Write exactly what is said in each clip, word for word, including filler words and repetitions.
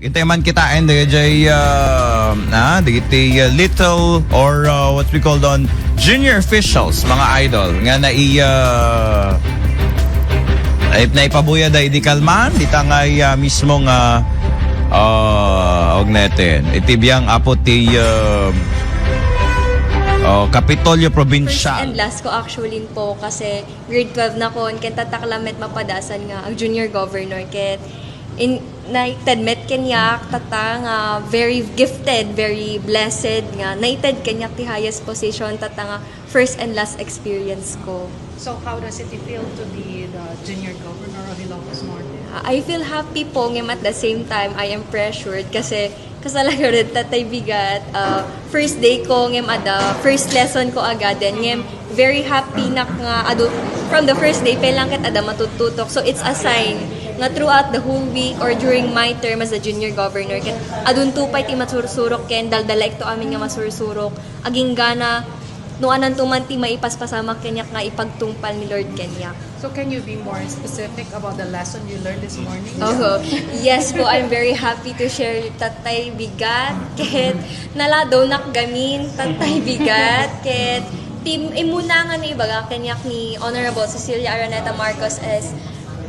Kita man kitaen dagiti, ah, ah, dagiti, ah, little or, ah, what we call don junior officials, mga idol, nga nai-, ah, ay, naipabuyada idi kalman, dita nga, ah, mismo nga, ah, og neten, iti biyang apo ti, ah, oh, Kapitolyo Provincial. First and last ko actually po kasi grade twelve na kon, ken tatta la met mapadasan nga ag-junior governor, ket in, naited met kaniak tatta nga very gifted, very blessed nga naited kaniak ti highest position, tatta nga first and last experience ko. So how does it feel to be the junior governor of Ilocos Norte? Ah, I feel happy po, ngem at the same time, I am pressured kasi kasla garud, Tatay Bigat, ah, first day ko ngem adda first lesson ko agaden, ngem very happy nak nga adu, from the first day pa lang ket adda matututok. So it's a sign nga throughout the whole week or during my term as a junior governor, ket adunto pay ti masursurok ken daldalaikto amin nga masursurok. Agingga no ananto man ti maipaspasamak kaniak nga ipagtungpal ni Lord kaniak. So can you be more specific about the lesson you learned this morning? Oh, yes po, I'm very happy to share, Tatay Bigat. Ket naladawnak gamin, Tatay Bigat. Ket ti immuna nga naibaga kaniak ni Honorable Cecilia Araneta Marcos is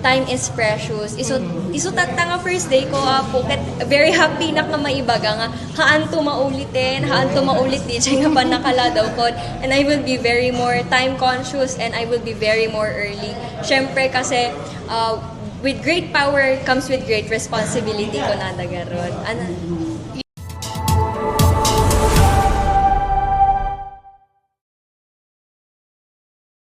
time is precious. Isu, isu tatta nga first day ko, Apo, ket very happy nak nga maibaga nga haanto mauliten, haanto maulit diay nga pannakalaadaw ko. And I will be very more time conscious and I will be very more early. Syempre kasi, uh, with great power comes with great responsibility, kunada garud. Ano?